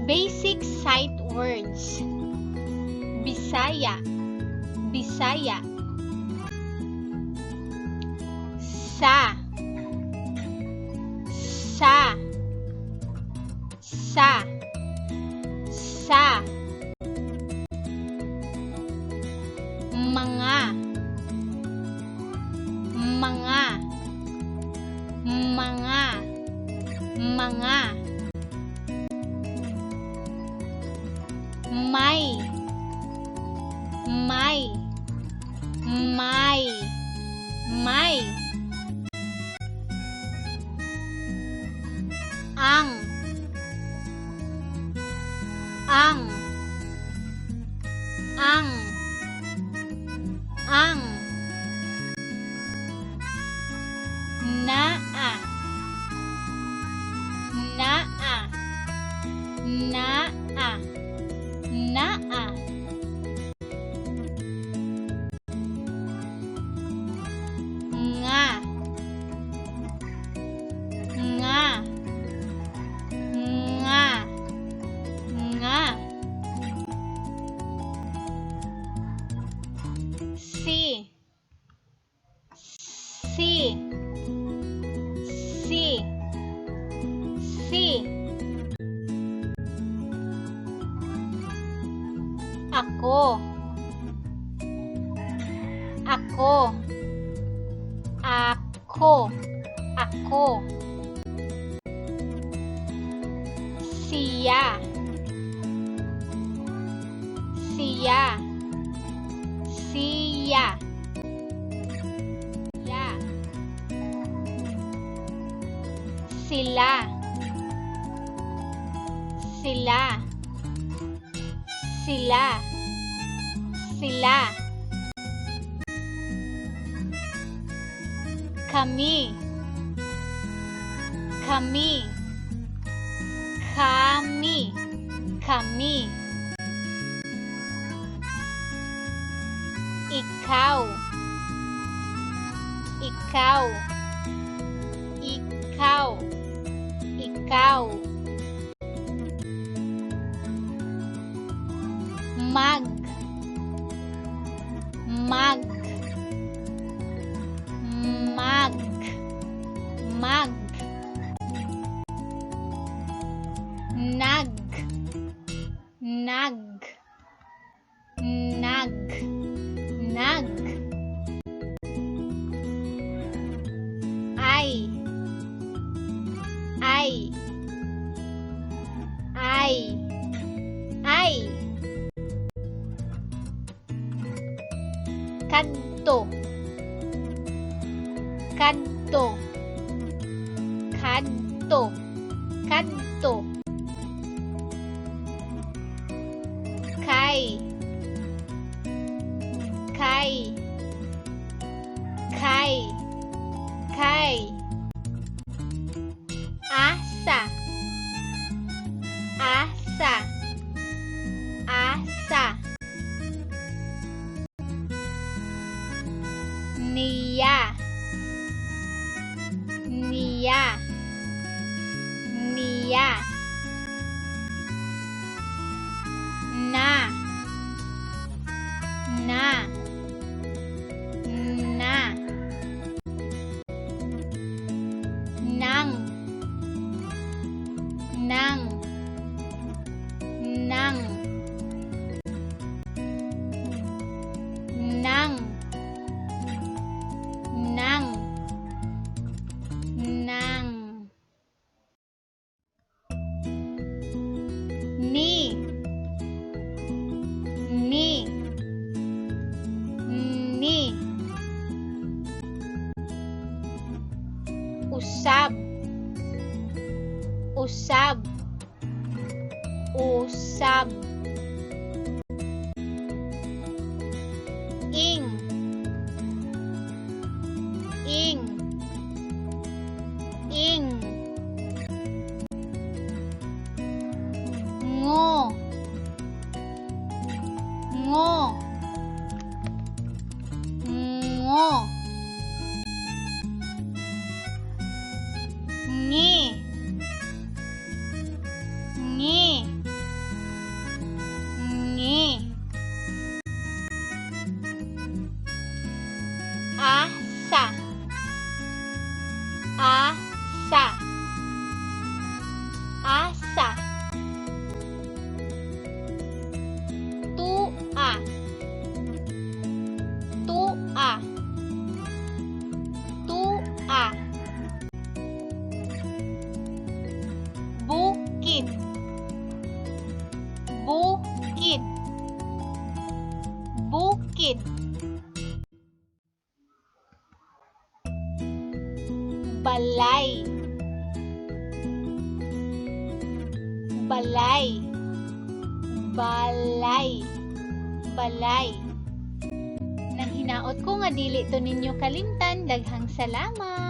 Basic sight words. Bisaya, Bisaya. Sa, sa, sa, sa. Mga, mga, mga, mga. May, may, may, may. Ang, ang, ang, ang. Naa, naa, naa, naa. Nga, nga, nga, nga. Si, si, si, si. Ako, ako, ako, ako. Siya, siya, siya. Ya. Sila, sila, sila, sila. Kami, kami, kami, kami. Ikaw, ikaw, ikaw, ikaw. Mag, mag, mag, mag. Nag, nag, nag, nag. Ay, ay, ay, ay. Kadto, kadto, kadto, kadto. Kay, kay, kay, kay. Asa, asa, asa. Niya, niya, niya. Na, na, na. Nang, nang, nang, nang, nang, nang. Ni, ni, ni. Usab, usab, usab. Ing, ing, ing. Ngo, ngo, ngo. Ngi, ngi, Balay, balay, balay. Nang hinaot ko nga dili to ninyo kalimtan. Daghang salamat.